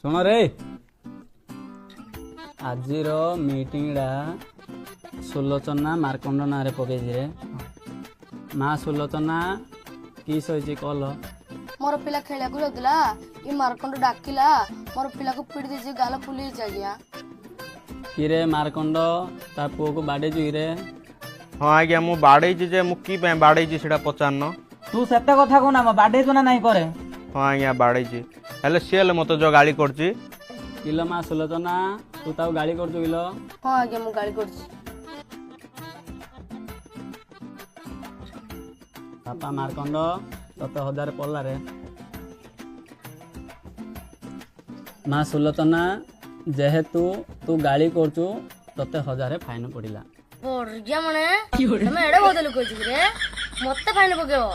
ଶୁଣ ରେ, ଆଜିର ମିଟିଂଟା ସୁଲୋଚନା ମାର୍କଣ୍ଡ ନାଁରେ ପକେଇଛି ରେ। ମା ସୁଲୋଚନା, କି ସହିଛି କଲ? ମୋର ପିଲା ଖେଳିବାକୁ ଯାଉଥିଲା, ଏ ମାର୍କଣ୍ଡ ଡାକିଲା, ମୋର ପିଲାକୁ ପିଟି ଦେଇଛି, ଗାଲ ଫୁଲି ଯାଇଛି ଆଜ୍ଞା। କିରେ ମାର୍କଣ୍ଡ, ତା ପୁଅକୁ ବାଡେଇଛୁ କିରେ? ହଁ ଆଜ୍ଞା, ମୁଁ ବାଡ଼େଇଛି ଯେ ମୁଁ କି ପାଇଁ ବାଡ଼େଇଛି ସେଇଟା ପଚାରୁନ। ତୁ ସେତେ କଥା କହୁନା ମ, ବାଡେଇଛୁ ନା ନାହିଁ କରେ? ହଁ ଆଜ୍ଞା, ବାଡ଼େଇଛି, ହେଲେ ସିଏ ହେଲେ ମୋତେ ଯୋଉ ଗାଳି କରୁଛି। କିଲ ମା ସୁଲୋଚନା, ତୁ ତାକୁ ଗାଳି କରୁଛୁ କିଲ? ହଁ ଆଜ୍ଞା, ମୁଁ ଗାଳି କରୁଛି। ବାପା ମାର୍କଣ୍ଡ, ତତେ 1000 ପଡ଼ିଲା ରେ। ମା ସୁଲୋଚନା, ଯେହେତୁ ତୁ ଗାଳି କରୁଛୁ, ତତେ 1000 ଫାଇନ ପଡ଼ିଲା। ବଢିଆ, ମାନେ ତମେ ଏଡେ ବହୁତ ଲୋକ ଅଛି ରେ, ମତେ ଫାଇନ ପକେଇବ?